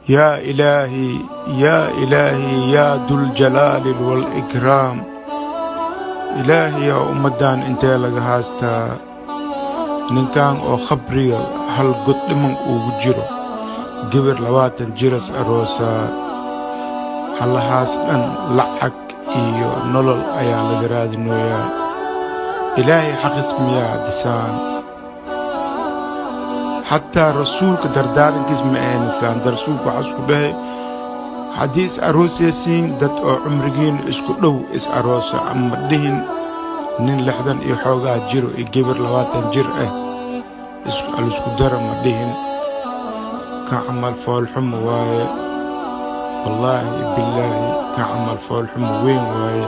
Yaa Ilaahi, yaa Ilaahi, yaa duljalaali walikraam. Ilaahiyaa, ummaddan intee laga haastaa? Ninkan oo khabriga hal god dhiman ugu jiro, gabar 20 jiras aroosaa. Hallahaas dhan lacag iyo nolol ayaa laga raadinooyaa. Ilaahay xaqis miyaa disaan? Xataa Rasuulka dardaarankiis ma aanisaan. Rasuulka waxaa isku dhahay, haddii is aroosaysiin, dad oo cumrigiin isku dhow is aroosa, ama dhihin nin 60 iyo xoogaa jiro iyo gabar 20 jir ah alisku dara, ma dhihin. Ka camal foolxumo waaye, wallaahi bilaahi, ka camal foolxumo weyn waaye.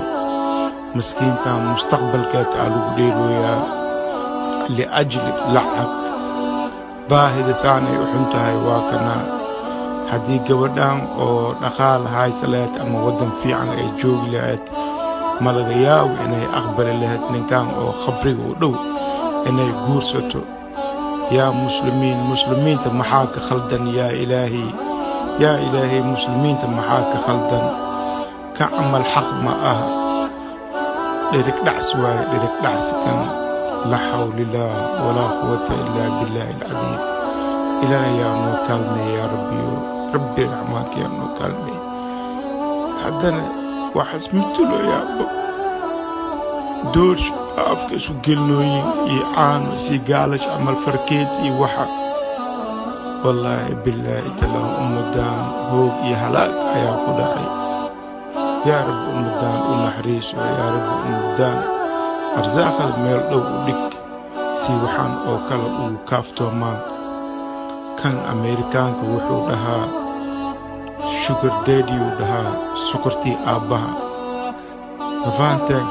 Maskiintan mustaqbalkeed aa lagu dheelooyaa liajli lacag. Baahida saanay u xun tahay. Waa kana, haddii gabadhan oo dhaqaal haysa lahayd ama waddan fiican ay joogi lahayd, ma laga yaabo inay aqbali lahayd ninkan oo khabriga u dhow inay guursato? Yaa muslimiin, muslimiinta maxaa ka khaldan? Yaa Ilaahi, yaa Ilaahay, muslimiinta maxaa ka khaldan? Ka camal xaq ma aha, dhirig dhacs waaye, dhirig dhacsi kan. La xawlillaah walaa quwata illaa billaahi alcadiim. Ilaahay yaa noo kaalmeeya, yaa Rabbiyo, Rabbi raxmaanka yaa noo kaalmeeya. Haddana waxaas mituloyaabo doorsh afka isu gelnooyin iyo caano isii gaalash camal farkeed iyo waxa. Wallaahi bilaahi talaa, ummadaan hoog iyo halaag ayaa ku dhacay. Yaa Rabbi, ummadaan u naxariiso. Yaa Rabbi, ummadaan arsaaqada meel dhow u dhig si waxaan oo kale ugu kaaftoomaan. Kan Ameerikaanka wuxuu dhahaa sugar daddy-uu dhahaa, sokortii aabbaha. Rafaanteen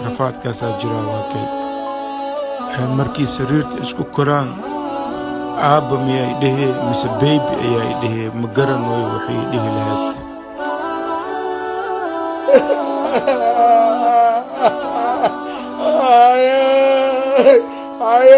rafaadkaasaa jiraa. Waa kay markii sariirta isku koraan, aabba miyay dhehee mise baby ayay dhehee? Ma garanooyo waxay dhihi lahayd. Ay, ay, ay.